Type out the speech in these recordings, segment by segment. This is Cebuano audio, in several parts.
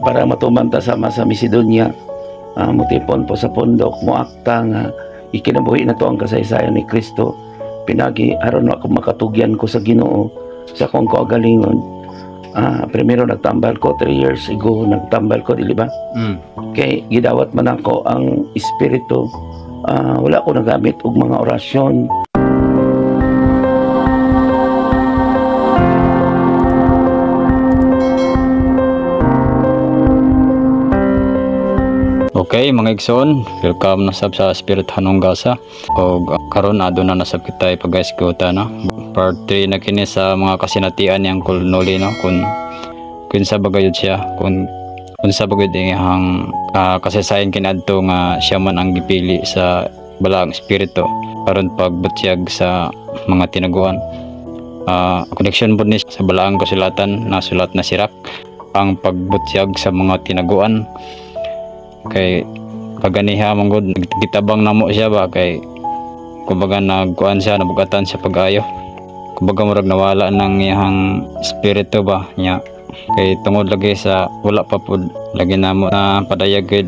Para matuman ta sama sa Macedonia, motipon po sa pundok, moakta nga ikinabuhi na to ang kasaysayan ni Kristo pinagi aron ako makatugyan ko sa Ginoo sa akong kaugalingon. Primero nagtambal ko 3 years ago, nagtambal ko, dili ba? Kay gidawat man ako ang espiritu. Wala ko nagamit og mga orasyon. Okay, mga igsoon, welcome na sab sa Spirit Hanong Gasa. Og karon aduna na sab kita ipag-eskuta, no. Part 3 na kini sa mga kasinatian ni Uncle Noli, no, kung kinsa ba gayud siya, kung unsa ba gayud iyang kasaysayan kaniadto nga siya man ang gipili sa balaang espiritu aron pagbutyag sa mga tinaguan. Connection pod ni sa balaang kasulatan na sulat na Sirak, ang pagbutyag sa mga tinaguan. Kay kaganiha man gud gitabang namo siya ba, kay kumbaga nagkuan siya, nabugatan siya pag-ayo, kumbaga murag nawala nang iyang espiritu ba nya, kay tungod lagi sa wala pa pud lagi namo na padayag gid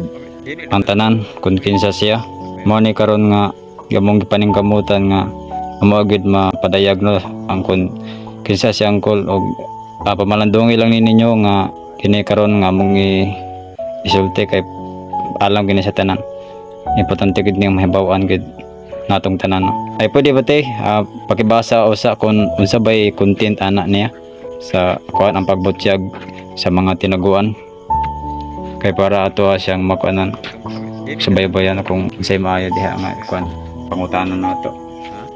ang tanan kung kinsa siya. Mao ni karon nga gamong gipaningkamutan nga amo gid mapadayag, no, ang kun kinsa siya Uncle. Og pamalandungi lang ni ninyo nga kini karon nga among isulti kay alam gini sa tanan. Importante gid niyang mahibaw-an gid natong tanan, no? Ay, pwede ba te pakibasa usa kung unsa bay content ana niya sa kuan, ang pagbutyag sa mga tinaguan, kay para ato siyang makuanan sa baybayan kung unsay maayo diha nga kuan pangutanan nato?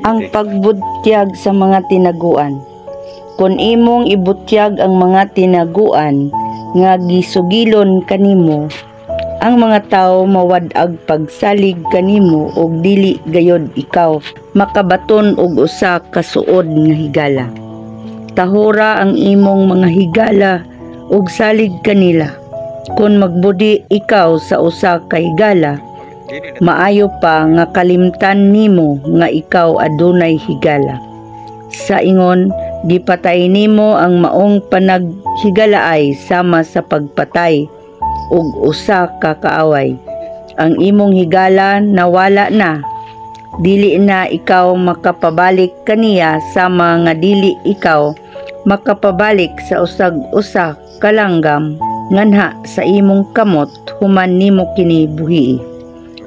Ang pagbutyag sa mga tinaguan. Kung imong ibutyag ang mga tinaguan nga gisugilon kanimo, ang mga tawo mawad-ag pagsalig kanimo ug dili gayod ikaw makabaton og usa ka suod nga higala. Tahura ang imong mga higala ug salig kanila. Kung magbudi ikaw sa usa ka higala, maayo pa nga kalimtan nimo nga ikaw adunay higala. Sa ingon, gipatay nimo ang maong panaghigalaay sama sa pagpatay ug usa ka kaaway. Ang imong higala nawala na. Dili na ikaw makapabalik kaniya sama nga dili ikaw makapabalik sa usag usa kalanggam nganha sa imong kamot human nimo kini buhii.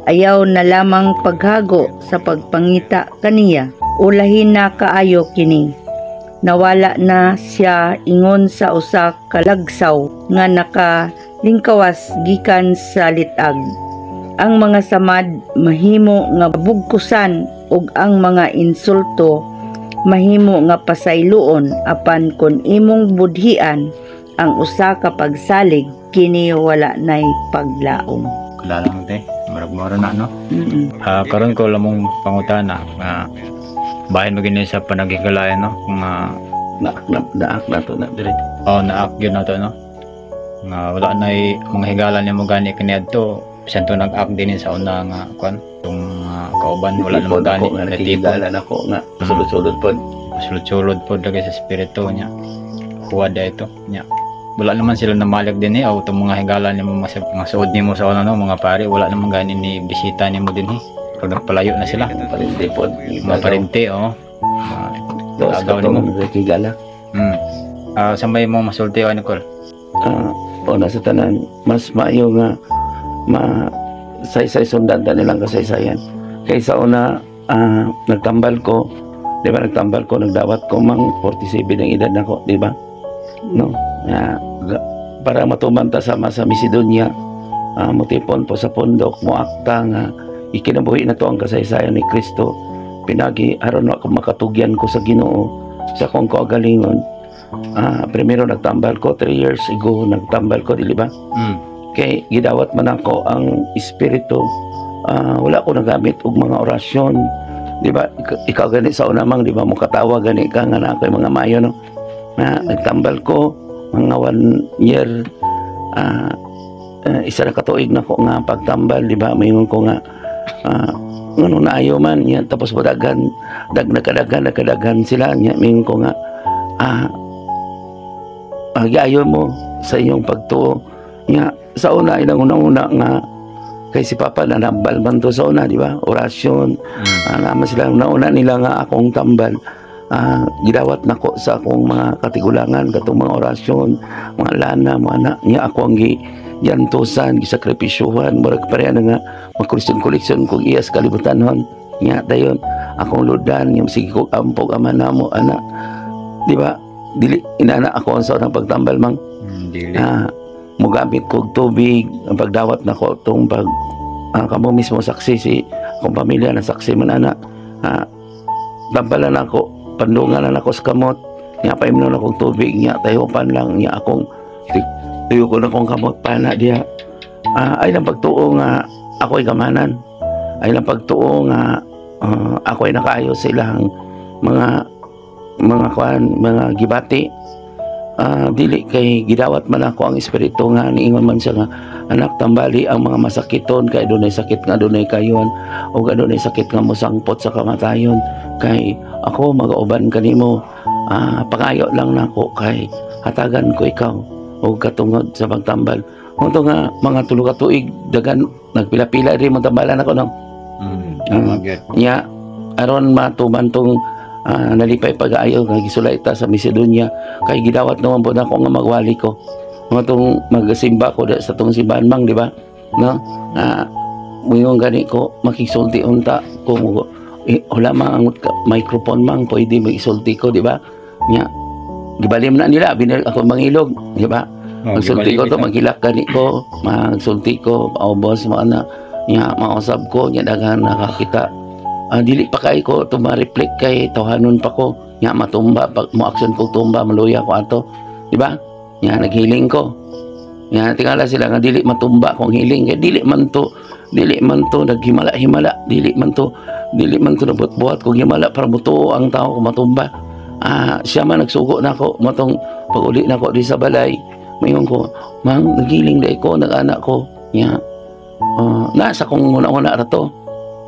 Ayaw na lamang paghago sa pagpangita kaniya. Ulahin na kaayo kini. Nawala na siya ingon sa usa ka lagsaw nga nakalingkawas gikan sa litag. Ang mga samad mahimo nga bugkusan ug ang mga insulto mahimo nga pasayloon, apan kon imong budhian ang usa ka pagsalig, kini wala nay paglaom. Kalalang te, murag moro na, no? Karon ko lamong pangutana nga bahin mo gini sa panaghigalayan, no, nga Naak na, naak na to na dire. Oh, naak gyud na to, no, nga wala na mga higala nimo gani kaniadto, bisan to nag-act din sa una nga kuan tong kauban, wala naman Natipon gani ako nga natipon. nakihigala nako nga sulod-sulod pod. Sulod-sulod pod lagi sa espiritu niya, huwad ito niya, wala naman sila namalag din eh, o itong mga higala nimo, mga suod nimo sa una, no, mga pare, wala naman gani ni bisita nimo din eh, pag nagpalayo na sila. Parente pod. Mga parente, oh. Dos Agaw katong nimo. nakihigala. Sa may mong masulti o Nicole? Una sa tanan, mas maayo nga ma saysay sundan ta nilang kasaysayan. Kaysa una, nagtambal ko, di ba, nagtambal ko, nagdawat ko mang 47 ang edad nako, di ba? No? Para matuman ta sama sa Macedonia, motipon po sa pundok, moakta nga ikinabuhi na to ang kasaysayan ni Kristo pinagi aron ako makatugyan ko sa Ginoo sa akong kaugalingon. Primero nagtambal ko 3 years ago, nagtambal ko, dili ba? Kay gidawat man ako ang espiritu. Wala ko nagamit og mga orasyon, di ba? Ikaw gani sa una mang, di ba, mo katawa gani ka nga na ako'y mga mayo, no, na nagtambal ko mga 1 year, isa na katuig na ko nga pagtambal, di ba? Mayon ko nga ngano naayo man niya, tapos dagan dag nagkadagan nagkadagan sila niya, mayon ko nga ayo mo sa iyong pagtuo. Nga sa una, ilang una-una nga kay si Papa nanambal man to sa una, di ba? Orasyon. Naman sila una-una nila nga akong tambal. Gidawat nako sa akong mga katigulangan katong mga orasyon, mga lana, mga anak niya ako ang gi giantusan, gisakripisyuhan, murag pareha na nga mag-koleksyon-koleksyon kog iya sa kalibutanhon. Nya dayon akong ludan yung sige kog ampog Ama namo ana. Di ba? Dili inana ako ang sa unang pagtambal, mang. Dili. Mugamit kog tubig ang pagdawat nako tong pag kamo mismo saksi, si akong pamilya na saksi man ana. Tambalan ako, pandungan na nako sa kamot nya, paimnon akong tubig nya, tayupan lang nya, akong tuyo ko na akong kamot pana diha. Ay lang pagtuo nga ako'y gamanan, ay lang pagtuo nga ako'y nakaayo sa ilang mga kuan, mga gibati. Dili kay gidawat man ako ang espiritu nga niingon man siya nga, "Anak, tambali ang mga masakiton kay dunay sakit nga dunay kayon o dunay sakit nga mosangpot sa kamatayon, kay ako magauban kanimo. Pangayo lang nako kay hatagan ko ikaw og katungod sa pagtambal." Unto nga mga 3 ka tuig, dagan nagpila-pila rin mo tambalan ako, no? Tama gyud. Nya aron matuman tong nalipay pag-aayo nga gisulay ta sa Macedonia, kay gidawat naman po nako nga magwali ko mga tong magasimba ko da sa tong simbahan, mang, di ba, no? Muingon gani ko makigsulti unta ko mo eh, wala mang ang microphone, mang, pwede magisulti ko, di ba? Nya gibalim na nila binil ako mangilog, di ba? Oh, Magsulti ko to, gibalik. Maghilak gani ko, magsulti ko, paubos mo ana, nya mausab ko, nya daghan nakakita. Dili pa kay ko to ma-reflect kay tawhanon pa ko. Nya matumba pag mo action ko tumba, maluya ko ato. Di ba? Nya naghiling ko. Nya tingala sila nga dili matumba kong hiling kay dili man to naghimala-himala, dili man to nagbuhat-buhat kog himala para mutuo ang tao kung matumba. Siya man nagsugo nako matong pag-uli nako di sa balay. Mayon ko, "Mang, naghiling dai ko, nag-anak ko." Nya, nasa kong una-una ra to.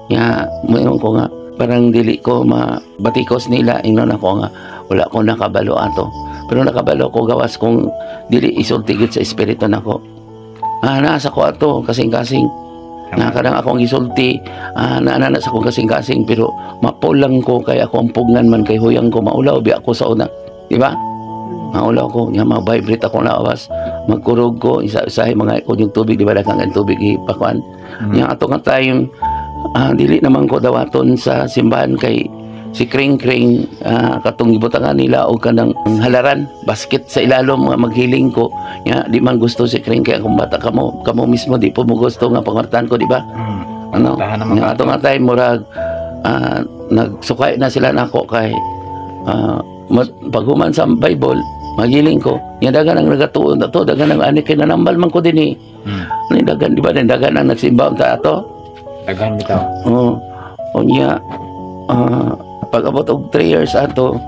Nya, mayon ko nga, parang dili ko mabatikos nila, ingnon ako nga, wala ko nakabalo ato. Pero nakabalo ko gawas kung dili isulti gid sa espiritu nako. Nasa ko ato, kasing-kasing. Na kanang akong gisulti, naana na sa akong kasing-kasing, pero mapol lang ko kay ako ang pugnan man kay huyang ko, maulaw bi ako sa una. Di ba? Maulaw ko, nga ma-vibrate ako lawas, magkurog ko, isa-isahay mga ko yung tubig, di ba, daghang ang tubig ipakuan. Yang ato nga time, dili naman ko dawaton sa simbahan kay si Kring Kring, katong gibutangan nila og kanang halaran, basket sa ilalom nga maghiling ko. Nya di man gusto si Kring kay akong bata, kamo kamo mismo di po mo gusto nga pangartan ko, di ba? Ano? Tahan naman. Nga ato nga time murag nagsukay na sila nako kay paghuman sa Bible magiling ko. Nya dagan ang nagatuon to, dagan ang ani kay nanambal man ko dinhi. Ni dagan, di ba, dagan ang nagsimba unta ato. Daghan bitaw. Oo. Unya pag abot og 3 years ato,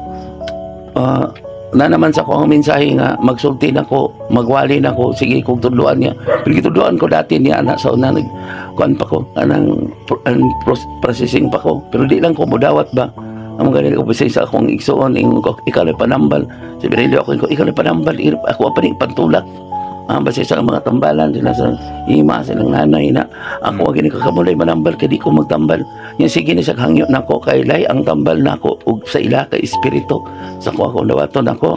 na naman sa ko ang mensahe nga magsulti na ko, magwali na ko, sige kog tudloan niya. Pero gitudloan ko dati niya anak sa una, nag kuan pa ko, anang ang processing pa ko. Pero di lang ko modawat ba. Amo gani ko sa akong igsuon, ingon ko, "Ikaw na panambal." Si Berelio ako, "Ikaw na panambal, ako pa ni pantulak." Basta sa mga tambalan sila sa ima silang nanay na ako gini kakamulay manambal kay di ko magtambal nya. Sige ni sa hangyo nako kay lay ang tambal nako ug sa ila kay espiritu sa ko ako dawaton nako.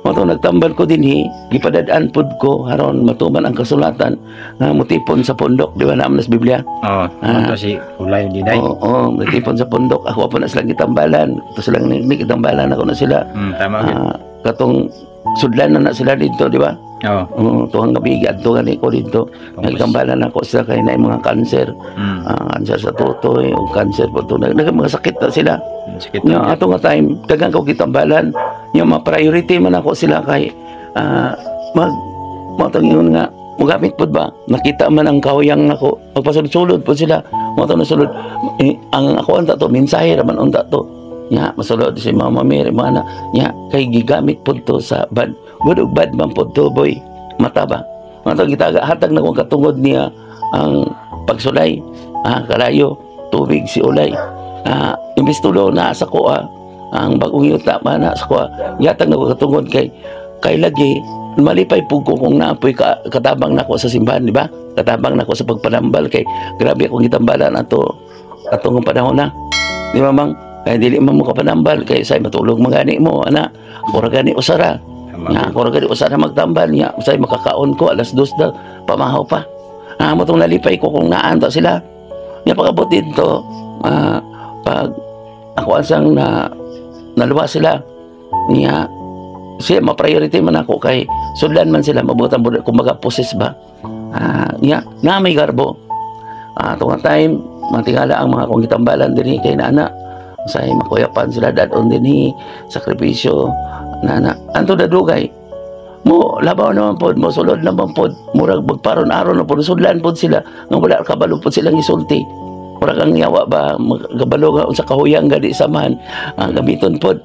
Mo nagtambal ko dinhi, gipadad-an pud ko aron matuman ang kasulatan nga mutipon sa pundok, di ba naman sa Biblia? Oh, ato si Ulay Diday. Oo, mutipon sa pundok. Ako pa na silang gitambalan. Ito silang ni gitambalan ako na sila. Tama gyud. Katong sudlan na na sila dito, di ba? Oh. Oo, tuwang gabi adto gani ko dito. Nagtambalan ako sila kay na mga kanser, kanser sa tutoy o kanser po to. Nag mga sakit na sila. Sakit Nya na. Ato nga time, daghan ko gitambalan. Nya ma priority man ako sila kay mag mo tong ingon nga mugamit pud ba, nakita man ang kahuyang nako, magpasulod-sulod pud sila mo to nasulod eh, ang ako unta to mensahe ra man unta to. Nya masulod si Mama Mary mga na nya kay gigamit pud to sa bad, good ug bad man pud to, boy, mata ba. Mga to gitaga hatag na kong katungod niya ang pagsulay, kalayo tubig si ulay, imbis tulo na sa kuha ang bagong yuta man na sa kuha, yatag na ko katungod kay kay lagi. Malipay pud ko kung naapoy ka, katabang nako sa simbahan, di ba? Katabang nako sa pagpanambal kay grabe akong gitambalan ato atong panahon na. Di ba, mang? Kay dili man mo kapanambal kay say matulog man gani mo ana. Ako ra gani usara. Nga ako ra gani usara magtambal nya say makakaon ko alas 2 na pamahaw pa. Ah, mo tong nalipay ko kung naan ta sila. Nya pag-abot dito, pag ako asang na naluwa sila niya siya ma-priority man ako kay sudlan man sila mabutan kumbaga poses ba, niya na may garbo tunga time matingala ang mga kong gitambalan dinhi kay nana say makuyapan sila dadon dinhi sakripisyo nana anto dadugay mo labaw naman pod, mo sulod naman pod, murag magparon-aron na pod, sudlan pod sila nga wala kabalo pod silang isulti. Murag ang yawa ba kabalo nga unsa kahuyang gadi samahan gamiton pod.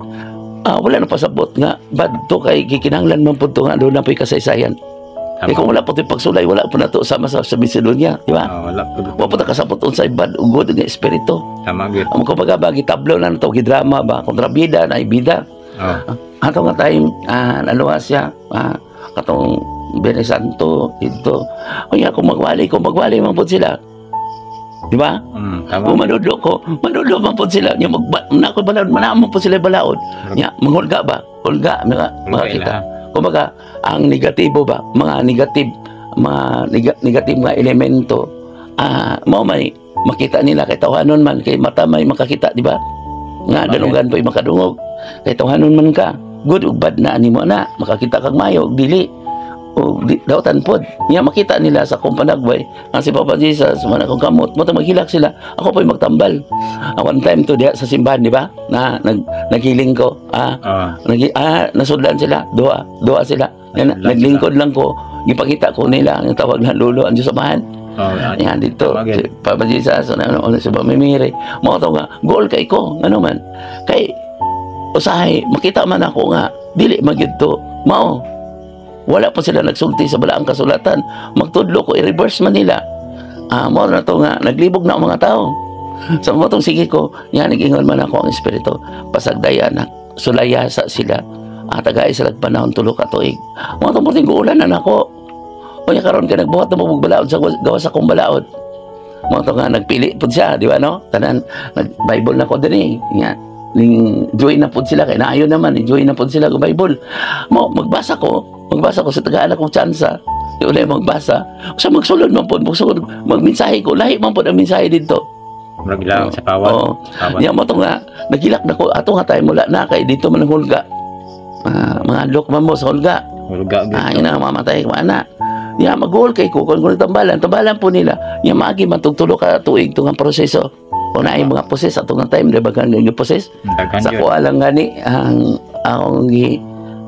Wala na pasabot nga bad to kay gikinahanglan man pod to nga doon na po'y kasaysayan. Kay kung wala po to'y pagsulay, wala po na to sama sa Macedonia, di ba? Oh, wala po. Wa po ta kasabot unsay bad ug good nga espiritu. Tama gyud. Ang kumbaga ba gitablo na to, gidrama ba, kontrabida na ibida. Ato nga time naluwa siya katong Biyernes Santo dito. Kaya kung magwali man pud sila. Di ba? Tama. Kung manudlo ko, manudlo man pud sila. Nya magba na ko balaod, manamo pud sila balaod. Nya manghulga ba? Hulga mga makakita. Kumbaga, ang negatibo ba, mga negative, mga negative nga elemento, mao may makita nila kay tawhanon man kay mata may makakita, di ba? Nga danungan po'y makadungog. Kay tawhanon man ka, good ug bad na animo na, makakita kag mayo ug dili. O di, dautan pod. Nya makita nila sa akong panagway, ang si Papa Jesus, man akong kamot, mo maghilak sila. Ako po'y magtambal. One time to diha sa simbahan, di ba? Na naghiling ko. Nag nasudlan sila, duha, duha sila. Yan, Nasudlan. Naglingkod lang ko. Gipakita ko nila ang tawag na lulo ang Diyos Amahan. Yan dito, Tama, si Papa Jesus, ano, ano, si Mami Mary. Mo to nga, goal kay ko, ano man. Kay usahay makita man ako nga dili magyud to. Mao. Wala pa sila nagsulti sa balaang kasulatan. Magtudlo ko, i-reverse man nila. Mao na to nga naglibog na ang mga tao. Sa mo tong sige ko, yan nag-ingon man ako ang espiritu. Pasagday anak, sulaya sa sila. Tagay sila panahon 3 ka tuig. Mo tong puting guulan na nako. Unya karon kay nagbuhat na mo balaod sa gawas akong balaod. Mo to nga nagpili pud siya, di ba no? Tanan nag Bible na ko dinhi. Nga ning join na pud sila kay naayo naman, join na pud sila og Bible. Mo magbasa ko sa tagaan akong tsansa. Di ulay magbasa. Sa magsulod man pud, magsulod, magmensahe ko, lahi man pud ang mensahe dito. Murag lang sa pawat. Oo. Pawat. Niya mo to nga nagilak na ko ato nga time wala na kay dito man ang hulga. Mga lok man mo sa hulga. Hulga gyud. Yun na, mamatay ko, ana. Ya, mag-goal kay ko, kung tambalan, tambalan po nila. Ya, maagi man tulo ka tuig itong proseso. Kung naay mga proses, atong nga time, di ba ganyan yung proses? Daghan Sa gyud. kuha lang gani, ang akong gi,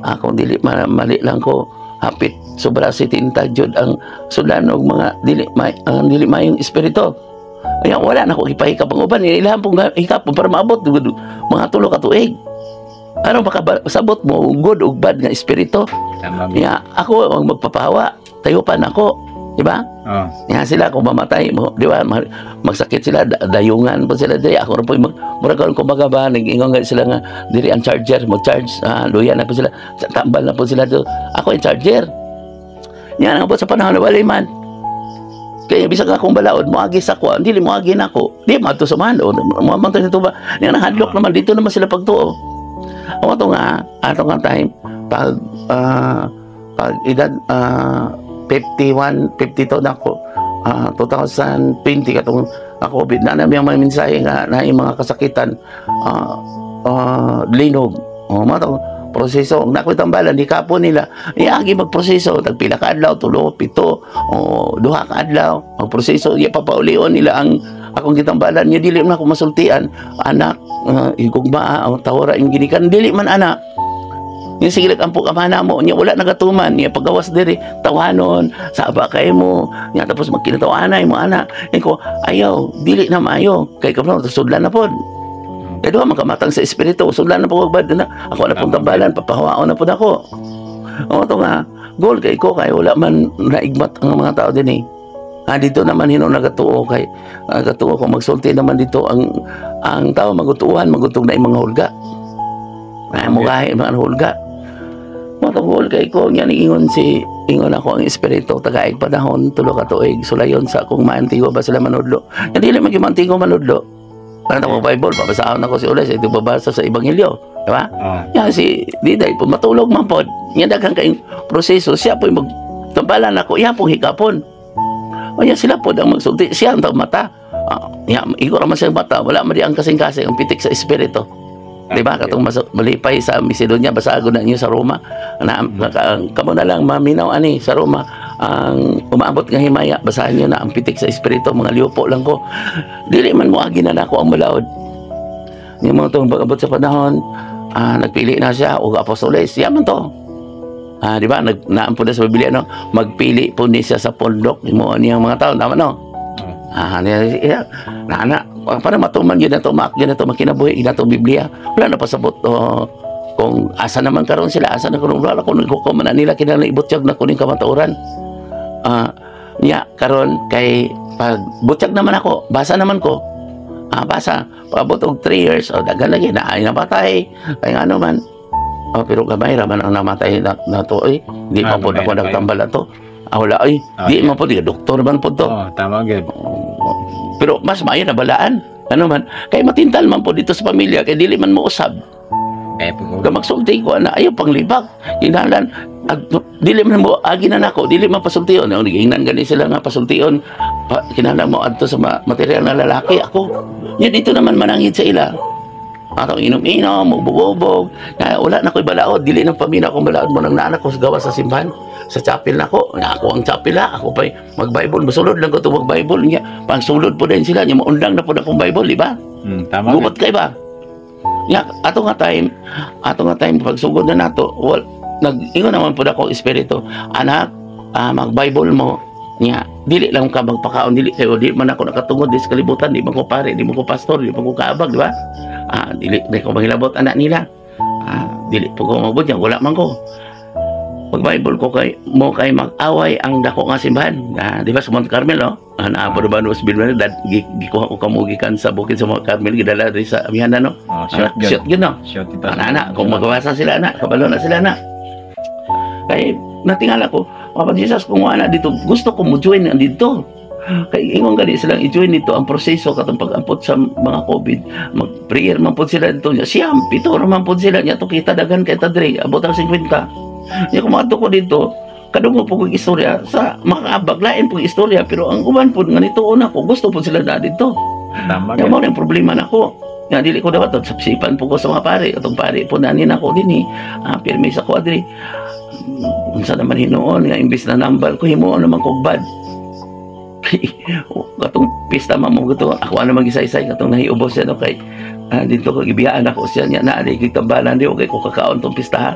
akong dili, mali lang ko, hapit sobra si tinta jud ang sudan og mga dili may ang dili mayong espiritu. Ayan, wala na ko ipahikap ang uban, ilahan pong hikap para maabot mga 3 ka tuig. Ano baka sabot mo good ug bad nga espiritu? Tama gyud. Ya, ako ang magpapahawa. Tayupan ako. Di ba? Oh. Ya sila kung mamatay mo, di ba? Magsakit sila, dayungan po sila diri. Ako rin po, murag karon kumbaga ba, nag-ingon nga sila nga diri ang charger, mag-charge, luya na po sila, tambal na po sila do. Ako yung charger. Yan ang sa panahon na wala man. Kaya bisag akong balaod, moagi sa ko, dili moagi na ako. Di madto sa man, o mo man to ba? Yan ang hadlok naman dito naman sila pagtuo. Ako to nga, ato nga time pag edad 51, 52 na ako. 2020 katong COVID na namin ang mga mensahe nga na yung mga kasakitan linog. O mga to, proseso. Ang nakoy tambalan, di kapo nila. Iagi magproseso. Tagpila ka adlaw, 3, 7, o 2 ka adlaw. Magproseso, iya papaulion nila ang akong gitambalan. Niya dili man ako masultian. Anak, igugma, o tawara yung ginikan. Dili man anak. Yung sige lang ampo kamana mo, niya wala nagatuman, niya pagawas diri, tawanon, saba kay mo, niya tapos magkinatawanay mo anak. Niya ko, ayaw, dili na maayo. Kay kabro, sudlan na pod. Kaya duha makamatang sa espiritu, sudlan na po bad na. Ako na pong tambalan, papahawaon na po ako. O ito nga, goal kay ko kay wala man naigmat ang mga tao din eh. Dito naman hino nagatuo kay nagatuo kung magsulti naman dito ang tao magutuan magutog na yung mga hulga. Ay, mugahi mga hulga. Matungol kay ko nya ingon si ingon ako ang espiritu tagaig panahon 3 ka tuig sulayon sa akong maantigo ba sila manudlo. Nya dili man gyud maantigo manudlo. Ano ko Bible, babasahon ako si Ules, ito babasa sa Ebanghelyo, di ba? Ah. Nya si Diday po matulog man pod. Nya daghan kayong proseso siya po mag tambalan ako, iya pong hikapon. O nya sila po ang magsulti, siya ang mata. Ah, nya igo ra man siyang mata, wala man di ang kasing-kasing ang pitik sa espiritu. Di ba? Katong malipay sa Macedonia, basago na niyo sa Roma. Na, kamo na lang maminaw ani sa Roma ang umaabot nga himaya, basahin niyo na ang pitik sa espiritu, mga liupo lang ko. Dili man mo agi na nako ang balaod. Yung mga itong pag-abot sa panahon, nagpili na siya og apostoles. Siya man to. Ah, di ba? Nag naampo na sa Biblia, no? Magpili po ni siya sa pondok imo niyang mga tao, tama, no? Ah, niya, iya, na na para matuman yun na to, maak yun na to, makinabuhi yun na to Biblia. Wala na pasabot, oh, kung asa naman karon sila, asa na karon, wala ko naghukom man na nila kinahanglan ibutyag na kuning kamatuoran. Ah, niya karon kay pag butyag naman ako, basa naman ko. Ah, basa. Paabot og 3 years, oh, daghan lagi na ay napatay. Kay ngano man. Oh, pero gamay ra man ang namatay na to eh. Di Ah, pa po gamay ako na kayo. nagtambal na to. Ah, wala ay. Ah, Di yeah. man po, di doktor man po to. Oh, tama gyud. Pero mas maayo na balaan. Ano man, kay matintal man po dito sa pamilya, kay dili man mo usab. Kaya po. Kung magsulti ko ana, ayaw panglibak. Kinahanglan dili man mo agi na nako, dili man pasultion. Ano giingnan gani sila nga pasultion. Pa, kinahanglan mo adto sa material na lalaki ako. Nya dito naman manangit sa ila. Atong inom-inom, ubog-ubog. Na, wala na ko'y balaod. Dili na pamina akong balaod mo nang naanak ko sa gawa sa simbahan. Sa chapel na ko. Na ako ang chapel ha. Ako pa'y mag-Bible. Masulod lang ko ito mag-Bible. Nya, pangsulod po din sila. Nya, maundang na po na akong Bible, di ba? Tama gyud. Gubot kay ba? Nya, ato nga time pagsugod na nato, wal, nag-ingon naman po ako espiritu, anak, mag-Bible mo, nya, dili lang ka magpakaon, dili kayo, di man ako nakatungod di sa kalibutan, di man ko pare, di man ko pastor, di man ko kaabag, di ba? Ah, dili, di ko manghilabot anak nila. Ah, dili po ko mabot niya, wala man ko. Mag-Bible ko kay mo kay mag-away ang dako nga simbahan. Ah, di ba sa Mount Carmel, no? Ah, naa po ba no sa dad gikuha ko kamo gikan sa bukid sa Mount Carmel, gidala diri sa amihanan, no? Oh, shot Anak, gyud. Shot gyud, no? Shot ito. Ana, ana, kung magawasa sila na, kabalo na sila na. Kay natingala ko, Papa Jesus, kung wala dito, gusto ko mo join ang dito. Kay ingon gani silang i-join dito ang proseso katong pag-ampot sa mga COVID. Mag-prayer man pod sila dito. Siyam, pito ra man pod sila nya to kita daghan kay ta diri, abot ang 50. Nya kung maadto ko dito, kadungog po kong istorya sa mga kaabag, lain pong istorya, pero ang uban po nga nituon ako, gusto po sila na dito. Tama Kaya gyud. mao na yung problema nako. Nga dili ko dapat sapsipan po ko sa mga pare. Atong pare po nani nako din eh. Ah, pirmi sa ko adri. Unsa naman hinuon nga imbis na nambal ko himuon naman ko bad. Katong pista man mo gato ako ano mag-isa-isay katong nahiubos siya, no, kay dito ko gibiyaan ako siya niya na di gitambalan di okay ko kakaon tong pista ha.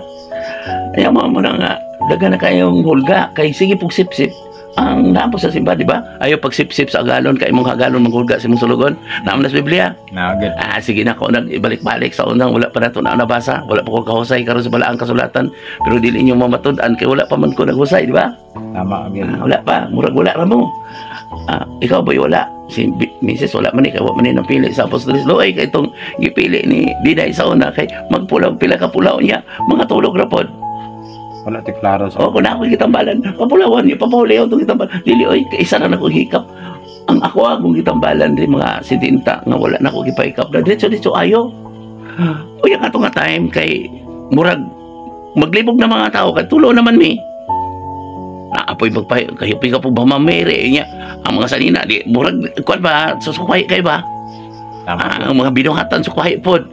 Kaya mo na nga daghan na kayong hulga kay sige pug sip-sip ang naa po sa simba, di ba? Ayaw pagsip-sip sa agalon kay imong hagalon maghulga sa imong sulugon. Naam na sa Biblia. Na gyud. Ah, sige na ko nag ibalik-balik sa unang wala pa nato na nabasa, wala pa ko kahusay karon sa balaang kasulatan, pero dili inyo mamatud-an kay wala pa man ko naghusay, di ba? Tama gyud. Ah, wala pa, murag wala ra mo. Ah, ikaw ba wala? Si Mrs. wala man, ikaw man ni napili sa apostoles. Luoy kay itong gipili ni Diday sa una kay magpulaw pila ka pulaw niya, mga tulog ra pod. Wala ti klaro sa O kung na ako gitambalan, papulawan niya, papahuli ako itong gitambalan. Dili oy, isa na ako hikap. Ang ako akong gitambalan rin mga sitinta nga wala na ako gipahikap na diretso diretso ayo. Uy, ang ato nga time kay murag maglibog na mga tao kay tulo naman mi. Naapoy magpahi kayo ka po ba mamere niya ang mga salina di murag kuan ba susukay kay ba? Tama. Ah, ang mga binuhatan sukay pod.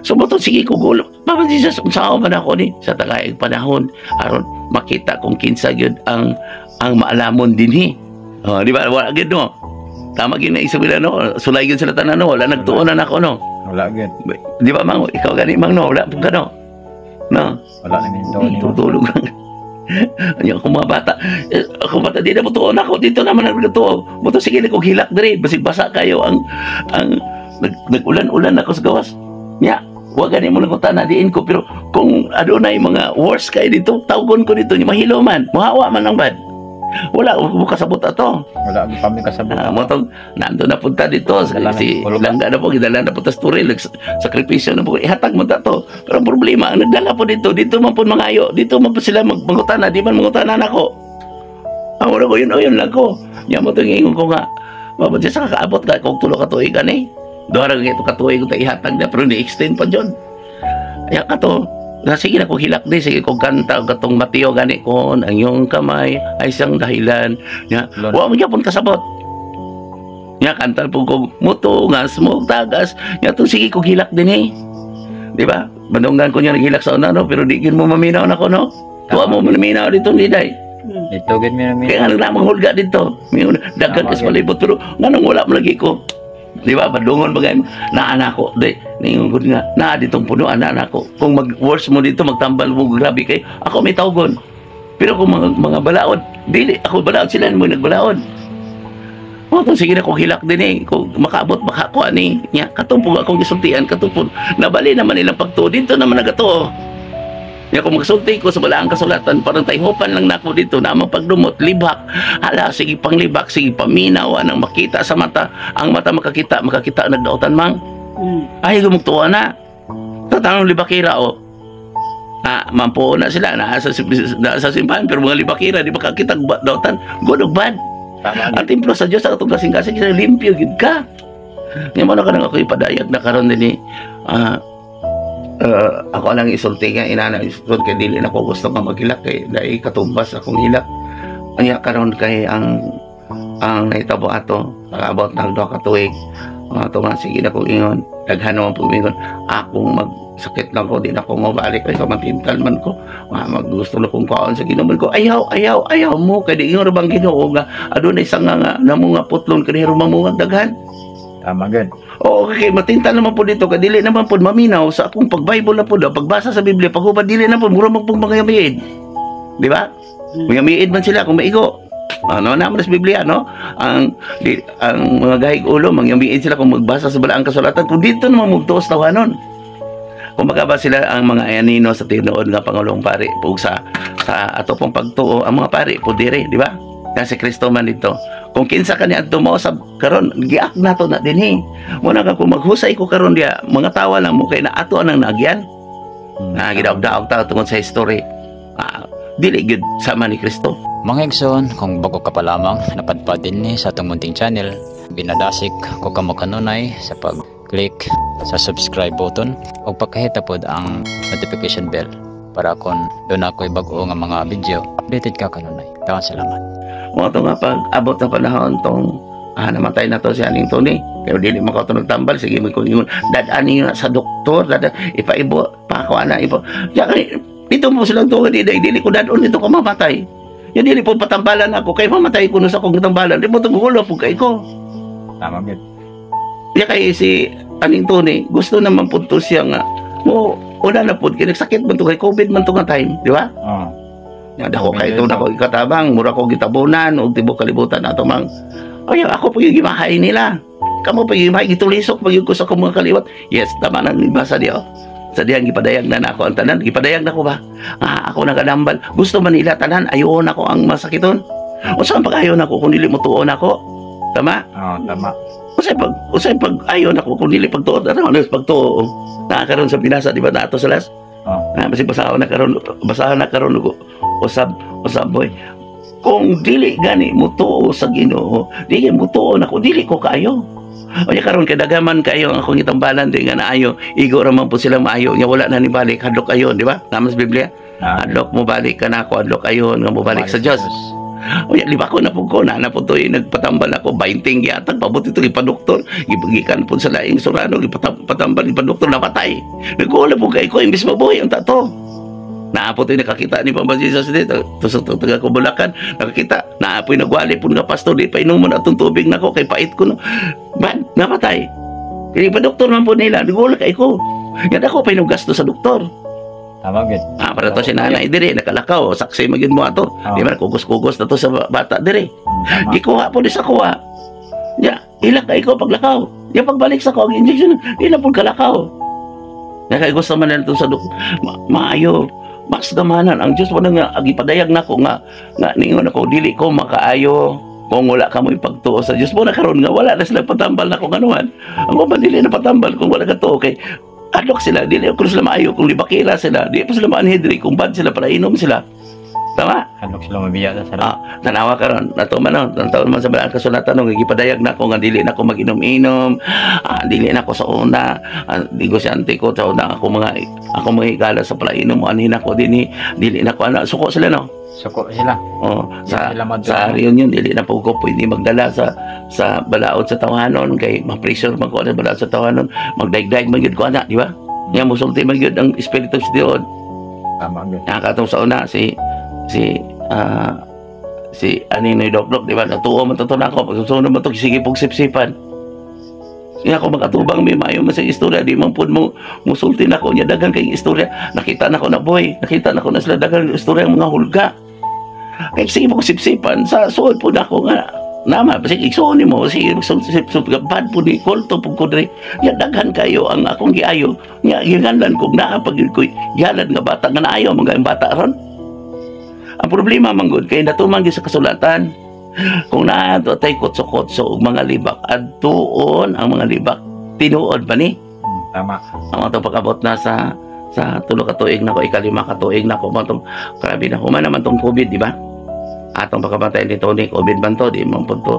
So mo sige ko gulo. Papa Jesus, unsa man ako ni sa tagaig panahon aron makita kung kinsa gyud ang maalamon dinhi. Oh, di ba? Wala gyud, no. Tama gyud na isabila, no. Sulay gyud sila tanan, no. Wala nagtuon na nako, no. Wala gyud. Di ba, mang ikaw gani, mang, no, wala pud ka, no. No. Wala na nito ni. Tutulog lang. Ano ako mga bata. Eh, ako bata, di na mo tuon ako. Dito naman ang nagtuo. Mo to sige ko hilak diri. Basig basa kayo ang nag-ulan-ulan ako sa gawas. Nya, wa gani mo lang na diin ko, pero kung adunay mga worst kay dito, tawgon ko dito, mahilo man, muhawa man ang bad. Wala mo kasabot ato. Wala gyud kami kasabot. Ah, mo tong nando na punta dito Dala na si hulga. Langga na po, gidala na po tas turil, sakripisyo na po, ihatag mo ta to. Pero ang problema, ang nagdala po dito, dito man po mangayo, dito man po sila magmangutana, di man mangutana nako. Ang una ko yun, oh, yun lang ko. Nya mo tong ingon ko nga, mabot siya sa kakaabot ka, kung 3 ka tuig ani. 2 ra ito ka tuig ta ihatag na, pero ni-extend pa jud. Aya ka to, na sige na ko hilak di, sige ko kanta katong Mateo gani kon ang iyong kamay ay siyang dahilan. Nya, Lord. wa mo gyapon kasabot. Nya kanta po ko mutungas mo tagas. Nya to sige ko hilak din eh. Di ba? Bandungan ko niya naghilak sa una no, pero di gid mo maminaw nako no. Tuwa mo maminaw dito ni day. Dito gid mi namin. Kaya nga namang hulga dito. Daghan Tama, kas palibot pero nganong wala mo lagi ko. Di ba? Badungon ba kayo? Naa ko. Di, ningon ko nga, naa ditong punuan, naa ko. Kung mag-worse mo dito, magtambal mo, grabe kayo, ako may tawgon. Pero kung mga balaod, dili, ako balaod sila mo nagbalaod. O, kung sige na kung hilak din eh, kung makaabot, makakuha ni niya, katumpong akong gisultian, katumpong, nabali naman nilang pagtuo, dito naman nagatuo. Nya kung magsulti ko sa balaang kasulatan, parang tayhopan lang nako dito, na amang pagdumot, libak. Hala, sige pang libak, sige paminaw, anang makita sa mata. Ang mata makakita, makakita nagdaotan mang. Ay, gumugtuwa na. Tatanong libakira, o. Ah, mampuo na sila, naa sa simbahan, pero mga libakira, di makakita daotan, good og bad. Tama. Ang templo sa Dios sa atong kasing-kasing, kasi limpyo gid ka. Nga mo na kanang ako ipadayag na karon dinhi, ako lang isulti nga inana isulti kay dili na ko gusto nga maghilak kay dai katumbas akong hilak. Anya karon kay ang nahitabo ato nakaabot na 2 ka tuig. Mga to nga sige na ko ingon, daghan naman po ingon akong magsakit lang ko, di na ko mabalik kay matintal man ko. Mga maggusto na kong kaon sa Ginoo man ko, ayaw, ayaw, ayaw mo kay di ingon ra bang Ginoo nga adunay isang nga namo nga putlon kani mamunga daghan. Tama gid. Oo, kay matintal naman po dito, kay dili naman po maminaw sa akong pag-Bible na po, daw, pagbasa sa Biblia, paghubad dili na po, mura man pong mga yamiid. Di ba? Mga yamiid man sila kung maigo. Ano naman sa Biblia, no? Ang mga gahig ulo, mangyamiid sila kung magbasa sa balaang kasulatan. Kung dito naman mugtuos tawanon. Kumbaga ba sila ang mga anino sa tinuod nga pangulong pari ug sa ato pong pagtuo ang mga pari po dire, di ba? Kasi Kristo man dito. Kung kinsa ka ni adto mo sa karon giak nato na dinhi. Muna ka kung maghusay ko karon diya, mga tawa lang mo kay na ato anang nagyan. Na gidaog-daog ta tungod sa history. Ah, dili gyud sama ni Kristo. Mga igsoon, kung bago ka pa lamang napadpad din ni sa atong munting channel, binadasik ko kamo kanunay sa pag-click sa subscribe button o pakahita pod ang notification bell para kung doon ako'y bago nga mga video, updated ka kanunay. Daghang salamat. Mga to nga pag abot ng panahon tong namatay na to si Aning Tony. Pero dili man ko ito nagtambal. Sige, may kung ingon. Dadaan niyo na sa doktor. Dada, ipaibo. Pako na. Ipo. Ya, kay, dito mo silang tuwa. Dili, dili ko dadon. Dito ko mamatay. Ya, dili po patambalan ako. Kay mamatay ko na sa akong tambalan. Di mo ito gulo po kay ko. Tama gid. Ya kay si Aning Tony, gusto naman po to siya nga. Mo, wala na po. Kaya nagsakit man to kay COVID man to nga time. Di ba? Oh. Ya, dako kay ito na ko ikatabang, mura ko gitabunan og tibok kalibutan ato mang. Ay, ako pa yung gimahay nila. Kamo pa yung gimahay, gitulisok pa yung ko sa akong mga kaliwat. Yes, tama nang ibasa diyo. Sa diyang gipadayag na nako ang tanan, gipadayag na ko ba? Ah, ako nagadambal. Gusto man nila tanan, ayon ako ang masakiton. Unsa ang pag-ayon ako kung dili mo tuon ako? Tama? Oh, tama. Unsay pag ayon ako kung dili pagtuon, ano ano pagtuo? Nakakaroon sa binasa di ba nato sa last? Oh. Ah, basi basahon na karon og usab usab boy. Kung dili gani mo tuo sa Ginoo, dili mo tuo nako, dili ko kaayo. O nya karon kay dagaman kayo ang akong itambalan di nga naayo, igo ra man po sila maayo nya wala na ni balik hadlok ayon, di ba? Naman sa Biblia, hadlok mo balik ka nako, hadlok ayon nga mo balik sa Dios. O ya, liba ko na po ko na po to nagpatambal ako 20 giatag pabuti to ipadoktor, gikan po sa laing Surano gipatambal ipadoktor napatay. Nagkuha po kay ko imbis mabuhi ang tato. Naapo to nakakita ni Papa Jesus dito to sa taga ko Bulacan nakakita naapoy nagwali po nga pastor di pa inomon atong tubig nako kay pait ko no. Man napatay. Kaya pa doktor man po nila nagwala kay ko. Yan ako pa gasto sa doktor. Tama gid. Ah, para to si nanay diri nakalakaw, saksi magyud mo ato. Oh. Di ba kugos-kugos na to sa bata diri. Tama. Gikuha po ni sa kuha. Ya, ilak kay ko paglakaw. Ya pagbalik sa ko ang injection, di na po kalakaw. Ya kay gusto man nito sa maayo. Mas gamanan ang Dios mo na nga gipadayag nako nga nga ningon ako, dili ko makaayo kung wala ka mo ipagtuo sa Dios mo na. Karon nga wala na sila patambal nako, nganuhan ang uban dili na patambal kung wala ka tuo, kay adlok sila, dili ko sila maayo kung libakila sila, di pa sila maanhidri kung bad sila, para inom sila, tama? Hadlok sila mabiya sa sala. Ah, tanawa karon, natuman no, tanawa man sa balaan kasulatan no, gipadayag na ko nga dili na ko mag-inom-inom, dili na ko sa una, negosyante ko sa una, ako mga higala sa palainom, anhin ako dinhi, dili na ko ana, suko sila no. Suko sila. Oh, sa Sila madto. Sa reunion dili na po ko pwede magdala sa balaod sa tawanon kay ma-pressure man ko sa balaod sa tawanon, magdaigdaig man gyud ko ana, di ba? Nya musulti man gyud ang espiritu sa Dios. Tama gyud. Nakatong sa una si ani ni Dok Dok, di ba? Natuo man to nako, pagsusunod man to, sige pug sipsipan. Nga ako makatubang may maayo man sa istorya, di man pud mo musulti nako niya, daghan kay istorya. Nakita nako na boy, nakita nako na sila, daghan istorya ang mga hulga. Kay sige mo sipsipan sa suod pud ako nga nama sige igsuon nimo, sige sip sip bad pud ni kulto pud ko diri. Ya daghan kayo ang akong giayo nya, giganlan kog naa pag ko gihalad nga bata nga naayo mga bata ron. Ang problema man gud kay natuman gyud sa kasulatan, kung naa to tay kutso-kutso og mga libak, adtuon ang mga libak, tinuod ba ni? Tama. Ang atong pag-abot na sa 3 ka tuig na ko, ika-5 ka tuig na ko mo tong, grabe na human naman tong COVID, di ba? Atong pagkamatay ni Tony, COVID man to, di man po to.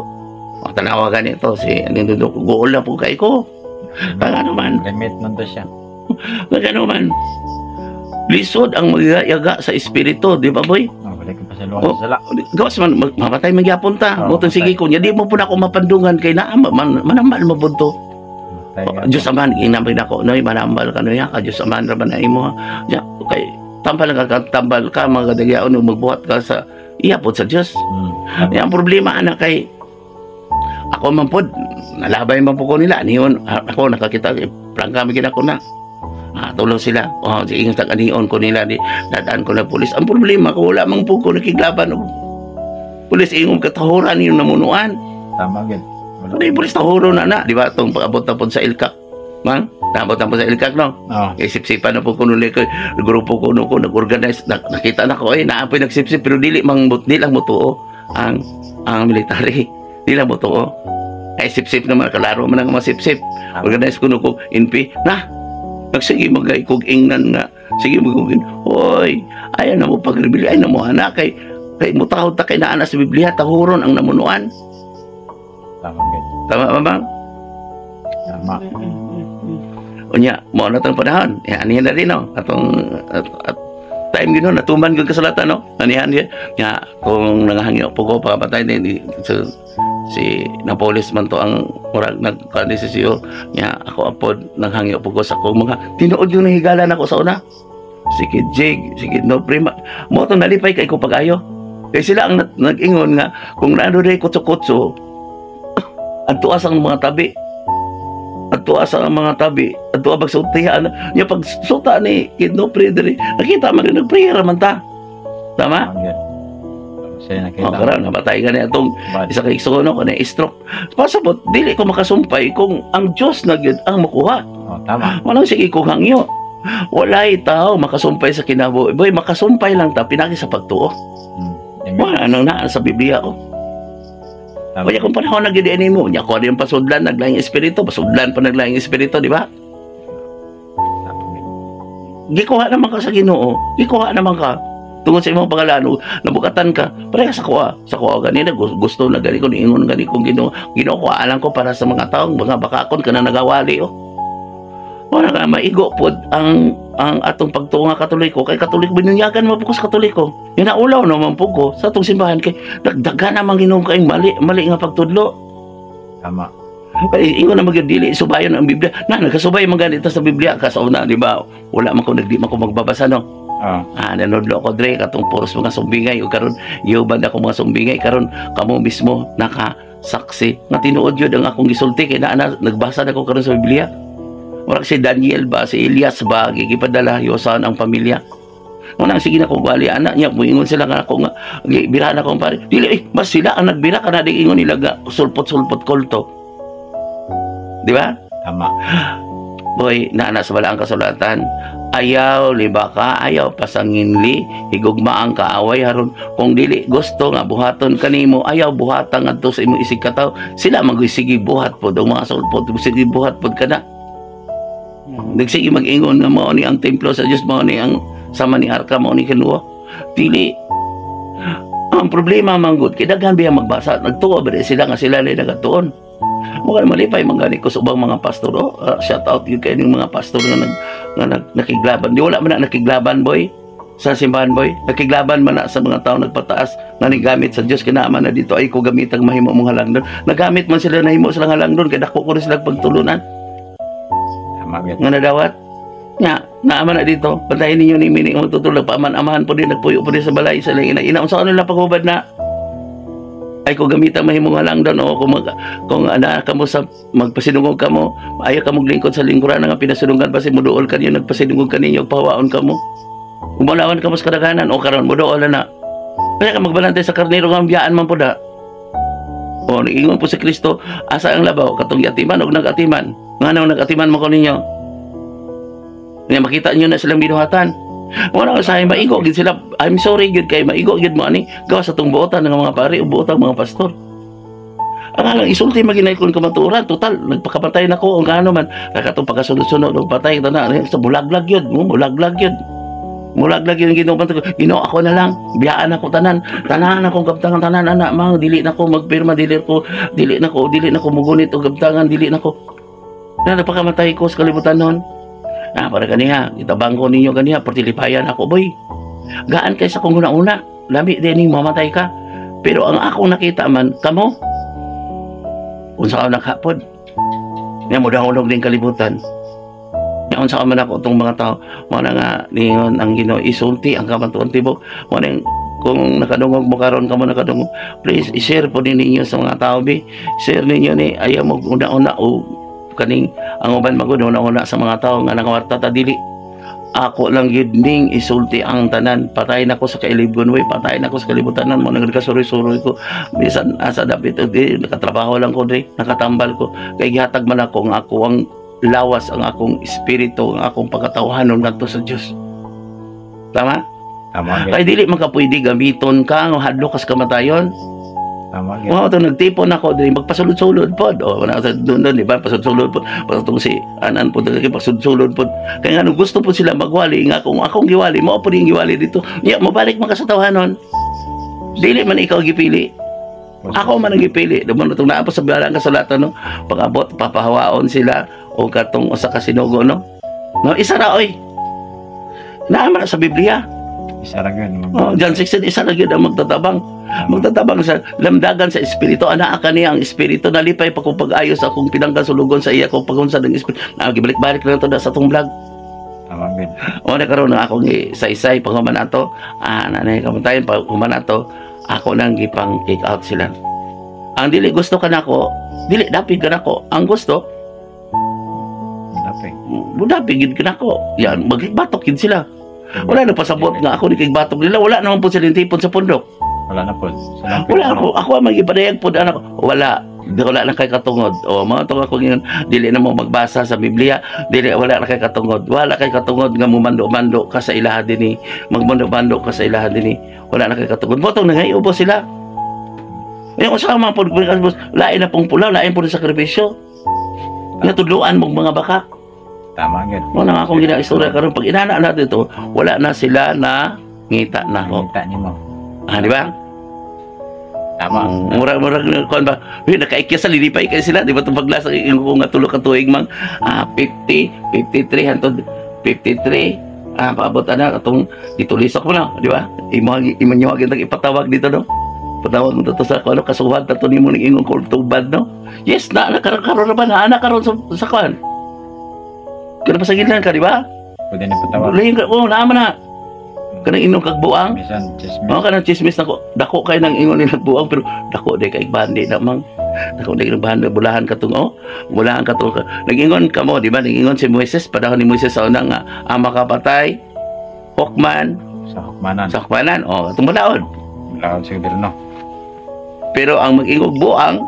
O, tanawa ganito si ano, guol na po kay ko. Pag ano man, Limit man to siya. Pag ano man, lisod ang magyaga sa espiritu, di ba boy? Oh, balik ka pa sa luwang Oh. sa sala. Gawas man, mamatay magyapon ta. Oo, Mutong sige ko niya, di mo po na ako mapandungan kay naa, manambal mo to. Matay Oh, nga. Diyos Amahan, ginamay na ko, noy, manambal ka, noy, ka, Diyos Amahan, raman na imo. Ya, kay, tambal ka, tambal ka, mga kadagyaon, magbuhat ka sa, iya po sa Diyos. Tama. Ang problema, anak, kay, ako man pod, nalabay man po ko nila, niyon, ako nakakita, eh, prangka, may ko na. Ah, tulong sila. Oh, sige, tag anion ko nila, di, dadaan ko na pulis. Ang problema ko, wala mang po ko nakiglaban og pulis, ingong katahuran yung namunuan. Tama gyud. Wala. Ano yung pulis tahuro na na, di ba? Itong pag-abot na po sa Ilkak. Mang, naabot na po sa Ilkak, no? Oh, Isip-sipan na po ko nuli ko, grupo ko no ko, nag-organize, nakita na ko, ay, naapoy nagsipsip, pero dili mang, di lang mo ang military. Di lang mo tuo. Ay, sip-sip naman, kalaro man ang mga sip-sip. Tama. Organize ko no ko, NP, na, nagsige magay kog ingnan nga, sige magugin, hoy, ayaw na mo pagrebili, ay na mo anak, kay mutahod ta kay naa na sa Biblia, tahuron ang namunuan. Tama gyud. Tama ba, bang? Tama. Unya, mo na tong panahon. Ya, anihan na rin, no? Atong at time gino, natuman gyud kasulatan, no? Anihan niya. Nga, kung nangahangyo po ko, pagkapatay din, si, si Napolis man to ang murag nagkani si siyo. Nga, ako apod, nanghangyo po ko sa akong mga, tinuod yung nahigala nako sa una. Si Kid Jig, si Kid No Prima. Mo itong nalipay kay ko pag-ayo. Kay sila ang nag-ingon nga, kung naano rin kutso-kutso, ang tuas ang mga tabi. At tuwa sa mga tabi, at tuwa pagsultihan niya, pag suta ni Kid No Pre diri, nakita man rin nagprayer man ta, tama? Tama gyud. Siya nakita. Oh, karon namatay gani atong Bad. isa ka igsoon ko na stroke. Pasabot dili ko makasumpay kung ang Dios na gyud ang makuha. Oh, tama. Walang sige ko hangyo. Walay tao makasumpay sa kinabuhi. Boy, makasumpay lang ta pinagi sa pagtuo. Amen. Wala nang naa sa Biblia ko. Tama. Kaya kung panahon na gyud ini mo, nya ko yung pasudlan naglaing espiritu, pasudlan pa naglaing espiritu, di ba? Tama gyud. Gikuha naman ka sa Ginoo. Gikuha naman ka. Tungod sa imong pangalan, nabukatan ka. Pareha sa kuha. Sa kuha ganina, gusto na gani ko, niingon gani kong Ginoo. Ginoo ko, alam ko para sa mga taong, mga bakakon ka na nagawali, oh. Wala ka, maigo pod ang atong pagtuo nga Katoliko. Kay Katoliko, binunyagan mo po ko sa Katoliko. Yan naulaw naman po ko sa atong simbahan. Kay dagdagan naman Ginoo kay mali, mali nga pagtudlo. Tama. Kay ingon na magyud dili subayon ang Biblia. Na nagkasubay man ganito sa Biblia ka sa una, di ba? Wala man ko nagdi man ko magbabasa no. Oh, Ah, nanudlo ko dre katong puros mga sumbingay ug karon yuban ako mga sumbingay, karon kamo mismo nakasaksi nga tinuod yun ang akong gisulti kay naa na, nagbasa na ko karon sa Biblia. Murag si Daniel ba, si Elias ba, gigipadala yosan ang pamilya. Unang sige na ko gali anak niya, muingon sila nga ako nga bira na akong pare. Dili eh, mas sila ang nagbira kana di ingon nila nga sulpot-sulpot kulto. Di ba? Tama. Boy, naa sa balaang kasulatan, ayaw libaka, ayaw pasanginli, higugma ang kaaway haron kung dili gusto nga buhaton kanimo, ayaw buhatan ngadto sa imong isig katawo. Sila magsige buhat pod ang mga sulpot, sige buhat pod kana. Nagsige mag-ingon nga mao ni ang templo sa Dios, mao ni ang sama ni arka, mao ni kinuha. Dili ang problema manggod kay daghan biya magbasa, nagtuo ba sila nga sila ni nagatuon. Mukha malipay man gani ko sa ubang mga pastor, oh. Shout out yun kay ning mga pastor nga nakiglaban. Di wala man na nakiglaban, boy, sa simbahan, boy. Nakiglaban man na sa mga tao nagpataas nga nigamit sa Dios kinaaman na dito ay ko gamitang mahimo mong halangdon. Nagamit man sila, nahimo silang halangdon kay dako ko rin sila pagtulunan Tama gyud. Nga nadawat. Nga, naaman na dito. Bantayan ninyo ni Mini ang tutulog. Paaman-amahan po din, nagpuyo po din sa balay. Sa ina, ina, unsa nila paghubad na ay ko gamitan mahimong halangdon o kung ana kamo sa magpasinungog kamo, ayaw ka lingkod sa lingkuran nga pinasunungan pa si muduol kanyo, nagpasinungog kaninyo, pawaon kamo, umalawan kamo sa kadaghanan o karon muduol na na kaya ka magbalante sa karnero nga biyaan man po da. O niingon po si Kristo, asa ang labaw, katong giatiman og nag-atiman? Ngano nag-atiman mo ko ninyo? Nga makita niyo na silang binuhatan. Wala ko sa maigo gid sila. I'm sorry gid kay maigo gid mo ani gawas sa tong buotan ng mga pari o buotan ng mga pastor. Ang alang isulti maginay kung kamatuoran, total nagpakamatay na ko ang ano man katong pagkasunod-sunod og patay ta na sa bulaglag yun, mo bulaglag yun. Mulaglag yun Ginoo ko. Ginoo, ako na lang. Biyaan ako tanan. Tanan akong kabtangan tanan anak mang dili na ko magpirma, dili na ko mugunit og kabtangan, dili na ko. Na napakamatay ko sa kalibutan noon. Ah, para kaniha, itabang ko ninyo kaniha, pertilipayan ako, boy. Gaan kay sa kong una-una. Lami din ning mamatay ka. Pero ang akong nakita man, kamo, unsa ka naghapon. Nga mo dahulog din kalibutan. Nga unsa ka man ako itong mga tao, mo na nga ningon ang Ginoo, isulti ang kamatuon tibok. Mo na kung nakadungog mo karon, kamo nakadungog, please i-share po din ninyo sa mga tao bi. Share ninyo ni ayaw mo una-una o kaning ang uban magud una-una sa mga tao nga nangawarta ta dili. Ako lang gyud ning isulti ang tanan. Patay na ko sa kailibgon way, patay na ko sa kalibutan mo nang nagkasuroy-suroy ko bisan asa dapit di nakatrabaho lang ko dre, nakatambal ko kay gihatag man ako ang ako ang lawas, ang akong espiritu, ang akong pagkatawhanon ngadto sa Dios. Tama? Tama gyud. Kay dili man ka pwede gamiton ka nga hadlok kas kamatayon. Tama gyud. Mao to nagtipon ako diri magpasulod-sulod pod. O wala sa doon doon, di ba? Pasulod-sulod pod. Pasutong si anan pod kay pasulod-sulod pod. Kay nga gusto po sila magwali nga kung akong giwali mao po ning giwali dito. Nya mobalik man ka sa tawhanon. Dili man ikaw gipili. Ako man ang gipili. Duman itong naa pa sa balang kasulatan, no. Pag-abot papahawaon sila o katong usa ka sinugo, no. No, isa ra oy. Naa man sa Biblia. Isa ra gyud. Oh, John 16, isa ra gyud ang magtatabang. Magtatabang sa lamdagan sa espiritu. Anaa kaniya ang espiritu, nalipay pa kung pag-ayos akong pinangkasulugon sa iya kung pagunsad ng espiritu. Na gibalik-balik na to da sa atong vlog. Tama gyud. O na karon na akong saysay paghuman ato. Ah, nanay kamatayon paghuman ato, ako nang gipang kick out sila. Ang dili gusto kanako, dili dapig kanako. Ang gusto, Dapig. Dapig gid kanako. Yan, magbatok gid sila. Wala na pasabot nga ako ni kig batok nila. Wala naman po sila tipon sa pundok. Wala na po. Wala ako, ako ang magipadayag po anak. Wala. Di wala na kay katungod. O mga tong ako ngayon, dili na mo magbasa sa Biblia, dili wala na kay katungod. Wala kay katungod nga mumando-mando ka sa ilaha dinhi, magmando-mando ka sa ilaha dinhi. Wala na kay katungod. Botong nangayubo sila. Yung usa man po, lain na pong pulaw, lain po ng sakripisyo. Nga tudluan mong mga baka. Tama gyud. Mo na nga akong ginaistorya karon, pag inana natin ito, wala na sila na ngita na ako. Ngita nimo. Ah, di ba? Tama. Murag kuan ba? Uy, nakaikya sa lilipay kay sila, di ba itong paglasa yung ko nga tulo ka tuig mang 50, 53 hantod 53. Ah, paabot ana katong ditulisok mo na, di ba? Imo imo nyo agad ipatawag dito, no? Patawag mo to sa kuan, kasuhan ta to nimo ning ingon ko tubad, no? Yes, na na karon karon na ba na ana karon sa kuan. Kana pasagilan ka, di ba? Pwede na patawag. Lain ka, oh, naa man na. Kanang inom kag buang. Bisan chismis. Mga kanang chismis nako, dako kay nang ingon nila buang pero dako di kay bandi na mang. Dako di kay bandi bulahan katong oh, bulahan katong. Nag-ingon kamo, di ba? Nag-ingon si Moises panahon ni Moises sa una nga ang makapatay hukman sa hukmanan. Sa hukmanan, oh, katong balaod. Balaod sa gobyerno. Pero ang mag-ingog buang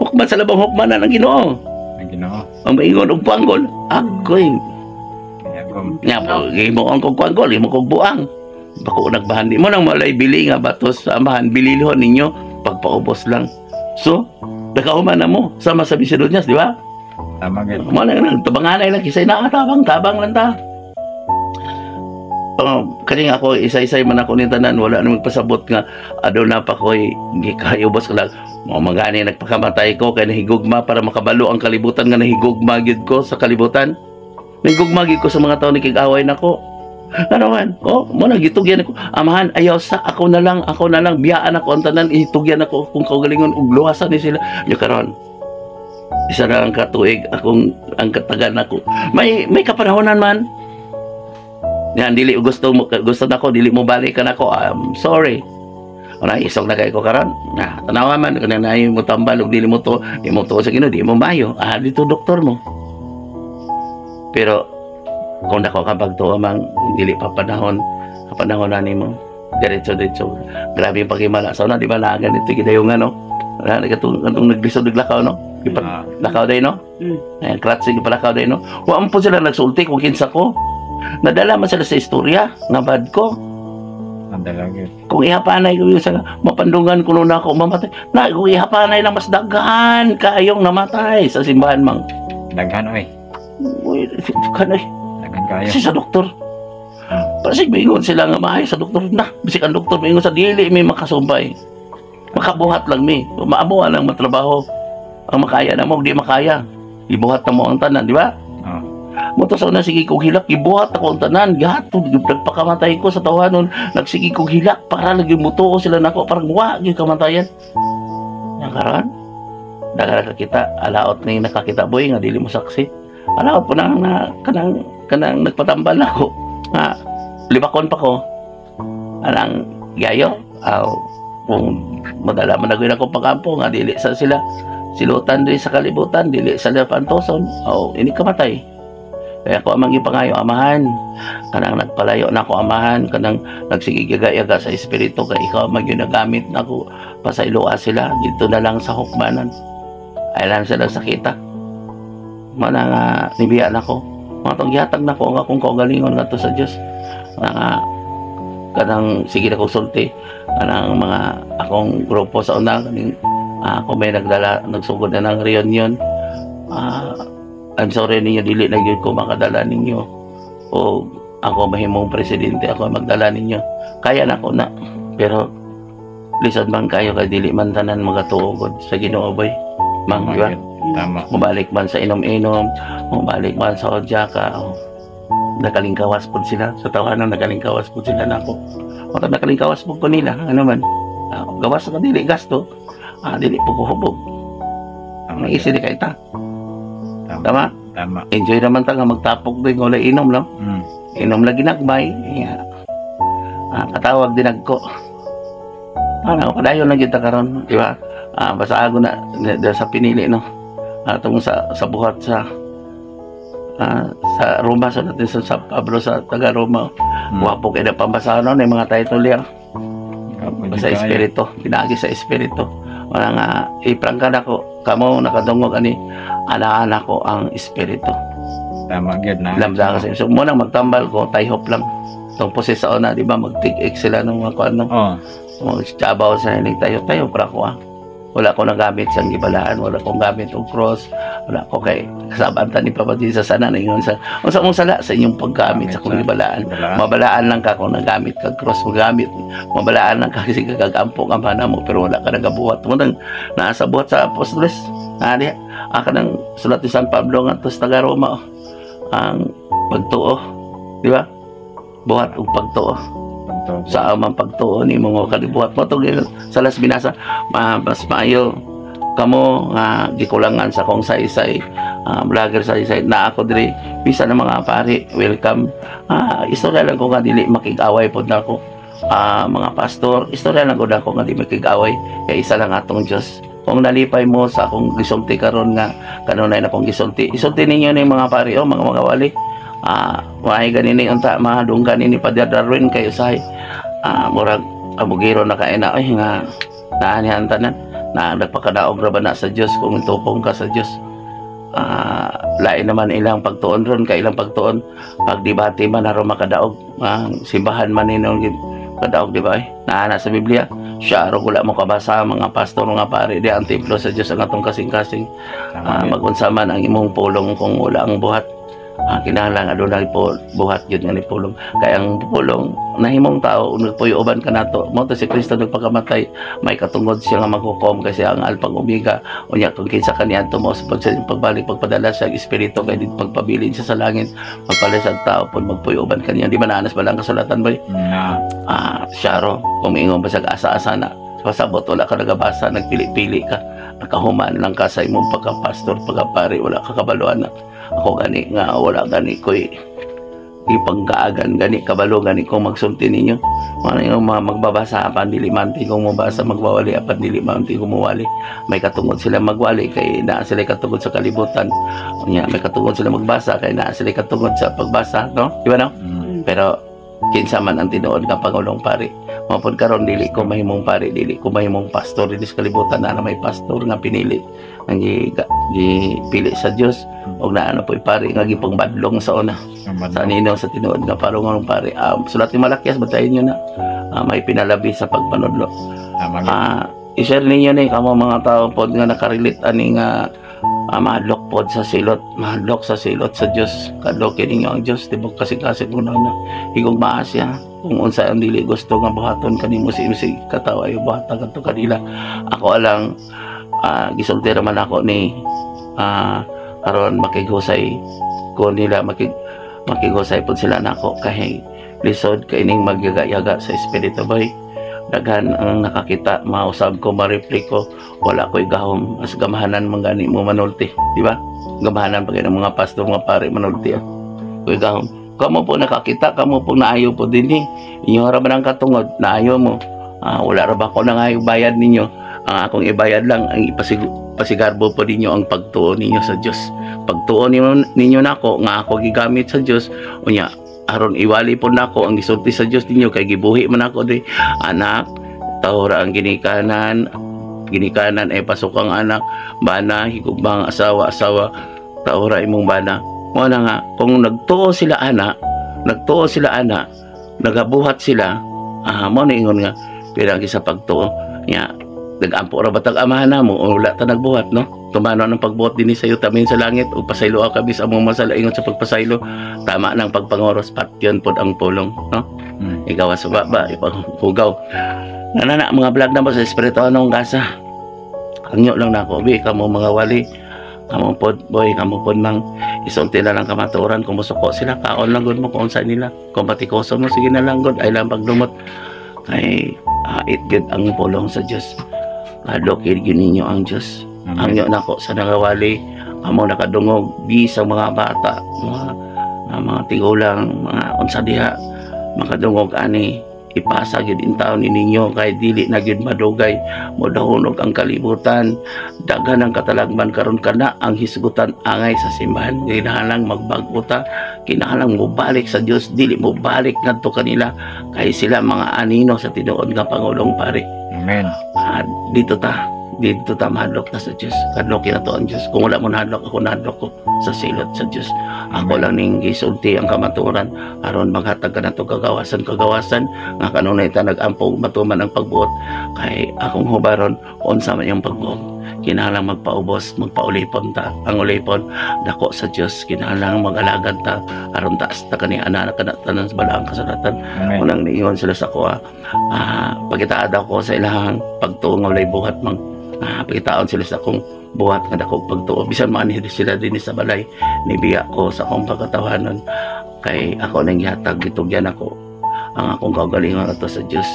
hukman sa labang hukmanan ang Ginoo. Ang Ginoo. Ang maingon og panggol, agoy. Agom. Nya po, himo ang kog panggol, himo kog buang. Bako nagbahan di mo nang malay bili nga batos sa amahan, bililhon ninyo pagpaubos lang. So, nakahuman na mo sama sa Bisidunyas, di ba? Tama gyud. Mo na nang tabanganay lang kisay na tabang tabang lang ta. Kani ako isa-isay man ako ni tanan, wala na magpasabot nga aduna pa ko'y gikayubos ko lang. Mao magani nagpakamatay ko kay nahigugma para makabalo ang kalibutan nga nahigugma gyud ko sa kalibutan. Nahigugma gyud ko sa mga tawo nikig-away nako. Ano man? Oh, mo na gitugyan ako. Amahan, ayaw sa ako na lang biyaan ako ang tanan, itugyan ako kung kaugalingon ug luwasan ni sila. Yo karon. Isa na lang katuig akong ang katagan nako. May kapanahonan man. Yan, dili gusto mo, gusto nako dili mo balik ka nako. I'm sorry. Una, isog na kay ko karon. Na, tanawa man kana na mo tambal ug dili mo to, di mo to sa Ginoo, di mo mayo. Ah, dito doktor mo. Pero kung dako ka pagtuo mang dili pa panahon, kapanahon na nimo. Diretso diretso. Grabe yung paghimala sa una, di ba na ganito gidayungan, no? Wala na katong katong naglisod naglakaw, no? Gipa lakaw day, no? Ayan, kratsi gipalakaw day, no? Wa man po sila nagsulti kung kinsa ko. Nadala man sila sa istorya nga bad ko. Nadala gyud. Kung ihapanay ko yung sa mapandungan ko na ako mamatay. Na kung ihapanay lang mas daghan kaayong namatay sa simbahan mang. Daghan oy. Uy, kanay Daghan kayo. kasi sa doktor. Pasig maingon sila nga maayo sa doktor na. Bisik ang doktor maingon sa dili may makasumpay. Makabuhat lang mi. Maabuhan ang matrabaho. Ang makaya na mo, di makaya. Ibuhat na mo ang tanan, di ba? Oh. Mo to sa una, sige kong hilak, ibuhat ako ang tanan. Gato, nagpakamatay ko sa tawanon. Nagsige kong hilak para lagi mutuo sila nako, parang wa gyud kamatayan. Yang karon, daga nakakita, alaot ni nakakita boy nga dili mo saksi. Alaot po na, na kanang kanang nagpatambal na ako. Nga libakon pa ko. Anang gayo, aw kung madala man na ako pagkampo nga dili sa sila silutan diri sa kalibutan, dili sa sila pantoson, aw ini kamatay. Kaya ako amang gipangayo, amahan, kanang nagpalayo na ako, amahan, kanang nagsigigayaga sa espiritu, kay ikaw ang nagamit na ako, pasailoa sila, dito na lang sa hukmanan. Ay lang sila sakita. Mana nga, nibiya na ko. Mga tong gihatag na ko, ang akong kaugalingon ngadto sa Dios. Nga kanang sige na kong sulti, kanang mga akong grupo sa una, kaning ako may nagdala, nagsugod na ng reunion. I'm sorry ninyo, dili na gyud ko makadala ninyo. O ako mahimong presidente, ako magdala ninyo. Kaya na ko na. Pero lisod man kayo kay dili man tanan magatuogod sa Ginoo boy. Mang, di ba? Tama. Mubalik man sa inom-inom, mubalik man sa odyaka. O, nakalingkawas po sila. Sa tawanan, nakalingkawas po sila nako. O nakalingkawas po ko nila. Ano man? Gawas sa dili gasto. Dili po ko hubog. Tama. Naisi di kay ta. Tama. Tama? Tama. Enjoy naman ta nga magtapok din wala inom lang. Inom lagi nagmay. Yeah. Katawag din nagko. Ano, padayon lang kita karon, di ba? Basta ako na, na sa pinili, no. Tungkol sa buhat sa sa Roma sa natin sa Pablo sa taga Roma. Wapo kay na pambasahan no, yung mga title niya. Gwapo jud Sa kayo. espiritu, pinagi sa espiritu. Wala nga iprangka nako, kamo nakadungog ani ana-ana ko ang espiritu. Tama gyud na. Lamda kasi. So mo nang magtambal ko, tayhop lang. Tong poses sa una, di ba, mag-take sila ng mga kuan, no? Oh. Mga tsabaw sa hilig tayo, tayo para ko ah. Wala ko nagamit sa gibalaan, wala kong gamit og cross, wala ko kay kasabaan ta ni Papa Jesus sana ningon sa unsa mong sala sa inyong paggamit sa akong gibalaan. Wala. Mabalaan lang ka kung nagamit ka cross, magamit. Mabalaan lang ka kasi kagagampo ang pana mo pero wala ka nagabuhat. Mo nang naa sa buhat sa apostoles. Ani aka nang sulat ni San Pablo nga sa taga Roma, oh. Ang pagtuo, di ba? Buhat og pagtuo Pagtuo. Sa amang pagtuo ni mga kalibuhat mo to sa las binasa mas maayo kamo nga gikulangan sa kong saysay, vlogger saysay na ako diri bisan ng mga pari, welcome. Istorya lang ko nga dili makig-away pod nako. Mga pastor, istorya lang ko nako nga di makig-away kay isa lang atong Dios. Kung nalipay mo sa akong gisulti karon nga kanunay na kong gisulti, isulti ninyo ni mga pari o mga wali. Maay ganini unta mahadunggan ini Father Darwin kay usahay murag abugiro na kaina ay nga naanihan tanan na nagpakadaog ra ba na sa Dios kung tupong ka sa Dios. Lain naman ilang pagtuon ron kay ilang pagtuon pagdebate man aron makadaog ang simbahan man ninong kadaog, di ba eh? Naa na sa Biblia siya ro wala mo kabasa, mga pastor, mga pare di ang templo sa Dios ang atong kasing-kasing. Magunsa man ang imong pulong kung wala ang buhat? Kinahanglan adunay po buhat yun nga ni pulong, kay ang pulong nahimong tao, nagpuyo uban kanato. Mao to si Kristo nagpakamatay, may katungod siya nga maghukom kasi ang alpha ug omega. Unya kung kinsa kaniadto mo sa pagbalik, pagpadala siya ang espiritu kay pagpabilin siya sa langit, magpalit sa tao pud magpuyo uban kaniya. Di ba naanas ba lang kasulatan, boy? Na. Siya ro kung ingon pa sa asa-asa na pasabot, wala ka nagabasa, nagpili-pili ka, nakahuman lang ka sa imong pagka-pastor, pagka-pari, wala ka kabaluan na ako gani nga wala gani ko'y ipanggaagan gani kabalo gani kung magsulti ninyo. Ano yung mga magbabasa apan dili man ti kung mabasa, magwawali apan dili man ti kung muwali. May katungod sila magwali kay naa sila katungod sa kalibutan. Unya may katungod sila magbasa kay naa sila katungod sa pagbasa, no? Di ba, no? Mm. Pero kinsa man ang tinuod nga pangulong pari? Mao pod karon, dili ko mahimong pari, dili ko mahimong pastor dinhi sa kalibutan. Na may pastor nga pinili ang gipili sa Dios ug naa na po'y pari nga gipangbadlong sa una sa nino sa tinuod nga pangulong pari. Sulat ni Malakias, batayin niyo na. May pinalabi sa pagpanudlo. Tama gyud. I-share ninyo ni kamo mga tao pod nga nakarelate ani nga mahadlok pod sa silot, mahadlok sa silot sa Dios. Kadlokin ninyo ang Dios, tibok kasing-kasing mo na higugmaa siya. Kung unsa ang dili gusto nga buhaton kanimo si si katawo, ayo buhatan kadto kanila. Ako alang gisulti raman ako ni aron makighusay ko nila, makighusay pod sila nako kay lisod kay ning magyaga-yaga sa espiritu, boy. Daghan ang nakakita, mausab ko, ma-reply ko, wala ko'y gahom. Mas gamahanan man gani mo manulti, di ba? Gamahanan pa ng mga pastor, mga pare manulti, ah. Ko'y gahom. Kamo po nakakita, kamo po naayo po din eh. Inyo ra ba ng katungod, naayo mo. Wala ra ba ko nang bayad ninyo? Ang akong ibayad lang, ang pasigarbo po ninyo ang pagtuo ninyo sa Dios. Pagtuo ninyo nako nga ako gigamit sa Dios, unya aron iwali po nako ang gisulti sa Dios ninyo kay gibuhi man ako di anak tahura ang ginikanan, ginikanan ay pasok ang anak, bana higugma ang asawa, asawa tahura imong bana. Mo na nga kung nagtuo sila ana, nagtuo sila ana, nagabuhat sila, mo na ingon nga pinagi sa pagtuo nya. Nagampo ra batag amahan namo o wala ta nagbuhat, no? Tumano ang pagbuhat dinhi sa yuta min sa langit ug pasaylo kami sa among masala. Ingon sa pagpasaylo, tama nang pagpangoros, patyon pod ang pulong, no? Ikaw sa baba ipahugaw na mga vlog na mo sa espiritu anong gasa. Hangyo lang nako bi kamo mga wali, kamo pod boy, kamo pod mang isulti na lang kamatuoran. Kung musuko sila, kaon lang gud mo kung unsa nila. Kung batikoso mo, sige na lang gud, ay lang pagdumot kay hait gyud ang pulong sa Dios. Kadlokin gyud ninyo ang Dios. Amen. Hangyo nako sa nagawali, amo nakadungog bisang mga bata, mga tigulang, mga unsa diha makadungog ani, ipasa gyud in taon ni ninyo kay dili na gyud madugay modahunog ang kalibutan. Daghan ang katalagman karon, kana ang hisgutan angay sa simbahan. Kinahanglan magbag-o ta, kinahanglan mobalik sa Dios, dili mobalik ngadto kanila kay sila mga anino sa tinuod nga pangulong pari. Amen. Dito ta mahadlok ta sa Dios. Kadlokin na to ang Dios. Kung wala mo nahadlok, ako nahadlok ko sa silot sa Dios. Ako Amen. lang ning gisulti ang kamatuoran aron maghatag ka nato kagawasan, kagawasan nga kanunay ta nagampo matuman ang pagbuot kay akong hubaron unsa man iyang pagbuot. Kinahanglan magpaubos, magpaulipon ta. Ang ulipon dako sa Dios. Kinahanglan mag-alagad ta aron taas ta kani ana kana tanan sa balaang kasulatan. Amen. Unang niingon sila sa kuha, pagitaan daw ko sa ilahang pagtuo nga walay buhat mang pagitaon sila sa akong buhat nga dako pagtuo. Bisan man sila dinhi sa balay, nibiya ko sa akong pagkatawanon kay ako nang gihatag, gitugyan ako ang akong kaugalingon ato sa Dios.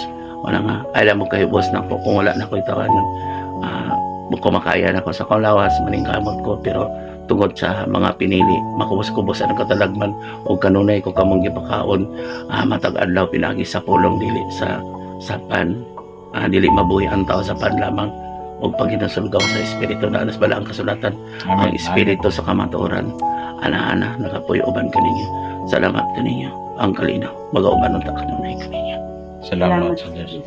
Wala nga alam mo kayo boss na ko kung wala na ko itawanon, kumakaya na ko sa akong lawas, maningkamot ko, pero tungod sa mga pinili, makubos-kubos ang katalagman o kanunay ko kamong gipakaon matag adlaw pinagi sa pulong, dili sa pan. Dili mabuhi ang tao sa pan lamang o paginasulgaw sa espiritu na anas bala ang kasulatan. Amen. Ang espiritu sa kamatuoran ana-ana nakapuyo uban kaninyo. Salamat kaninyo. Ang kalinaw magauban unta kanunay kaninyo. Salamat sa Diyos.